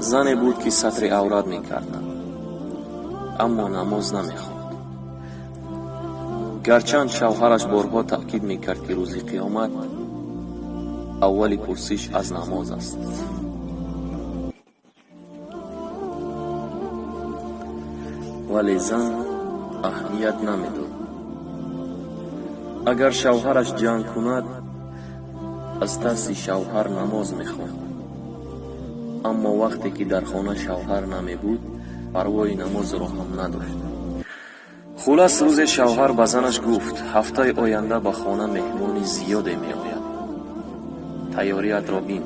Зане буд, ки сатри аврат мекард, аммо намоз намехонд. Гарчанд шавҳараш борҳо таъкид мекард, ки рӯзи қиёмат аввали пурсиш аз намоз аст. Вале зан аҳамият намедод. Агар шавҳараш ҷанг кунад, аз тарси шавҳар намоз мехонд. Аммо вақте ки дар хона шавҳар намебуд, парвои намозро ҳам надошт. Хулас, рӯзе шавҳар ба занаш гуфт: ҳафтаи оянда ба хона меҳмони зиёде меояд. Тайёриятро бин.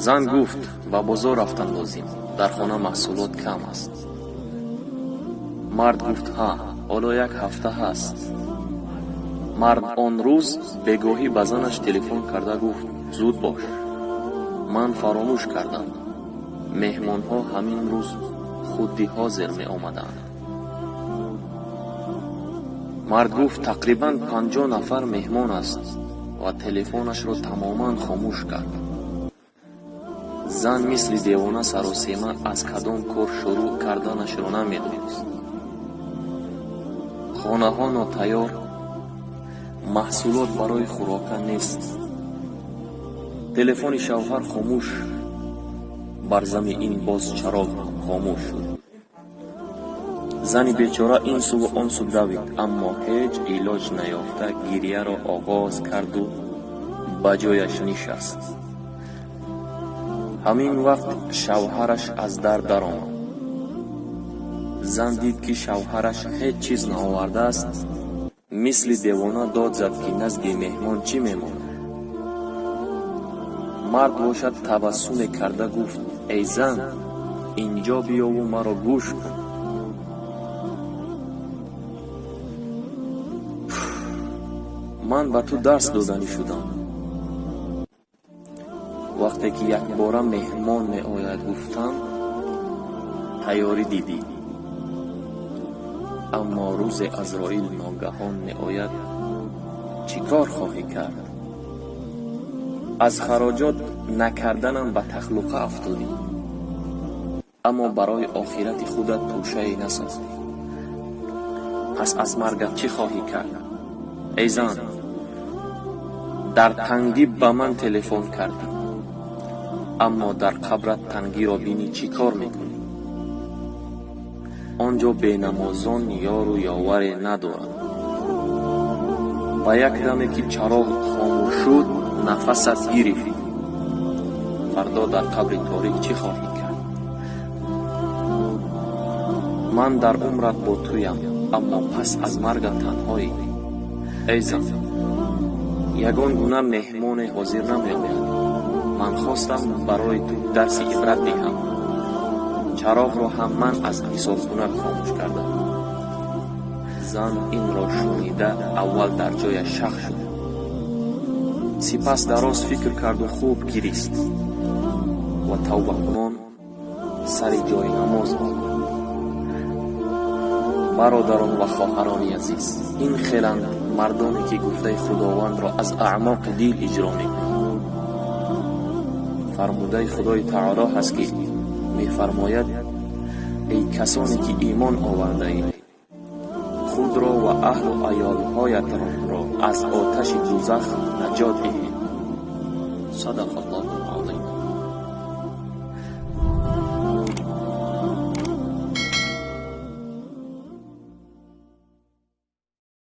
Зан гуфт: ба бозор рафтан лозим, дар хона маҳсулот кам аст. Мард гуфт: ҳа, ҳоло як ҳафта ҳаст. Мард он рӯз бегоҳӣ ба занаш телефон карда гуфт: зуд бош, ман фаромӯш кардам, меҳмонҳо ҳамин рӯз худди ҳозир меомаданд. Мард гуфт: тақрибан 50 нафар меҳмон аст, ва телефонашро тамоман хомӯш кард. Зан мисли девона саросема аз кадом кор шурӯъ карданашро намедонист. Хонаҳо нотайёр, маҳсулот барои хӯрока нест. Телефони шавҳар хомӯш, бар зами ин боз чароғ хомӯш шуд. Зани бечора ин суву он су давид, аммо ҳеҷ илоҷ наёфта гирьяро оғоз карду ба ҷояш нишаст. Ҳамин вақт шавҳараш аз дар даромад. Зан дид, ки шавҳараш ҳеҷ чиз наовардааст, мисли девона дод зад, ки назди меҳмон чӣ мемонад. Мард бошад табассуме карда гуфт: эй зан, инҷо биёву маро гӯш кун. Ман ба ту дарс доданӣ шудам. Вақте ки якбора меҳмон меояд, гуфтам, тайёрӣ дидӣ. Аммо рӯзе Азроил ногаҳон меояд, чӣ кор хоҳӣ кард? Аз хароҷот накарданам ба тахлуқа афтодӣ, аммо барои охирати худат тӯшае насохтӣ. Пас аз маргат чӣ хоҳӣ кард? Эй зан, дар тангӣ ба ман телефон кардӣ, аммо дар қабрат тангиро бинӣ чӣ кор мекунӣ? Он ҷо бенамозон ёру ёваре надоранд. Ба як даме ки чароғ хомӯш шуд, нафасат гирифт. Фардо дар қабри торик чӣ хоҳӣ кард? Ман дар умрат бо туям, аммо пас аз маргат танҳоӣ. Эй зан, ягон гуна меҳмоне ҳозир намеояд. Ман хостам барои ту дарси ибрат диҳам. Чароғро ҳам ман аз ҳисобкунак хомӯш кардам. Зан инро шунида аввал дар ҷояш шах шуд. Сипас дароз фикр карду хуб гирист ва тавбакунон сари ҷои намоз омад. Бародарон ва хоҳарони азиз, ин хеланд мардоне, ки гуфтаи Худовандро аз аъмоқи дил иҷро мекунанд. Фармудаи Худои Таоло ҳаст, ки мефармояд: эй касоне ки имон овардаед, худро ва аҳлу аёлҳоятонро аз оташи дӯзах наҷот диҳед. Садақа Аллоҳу.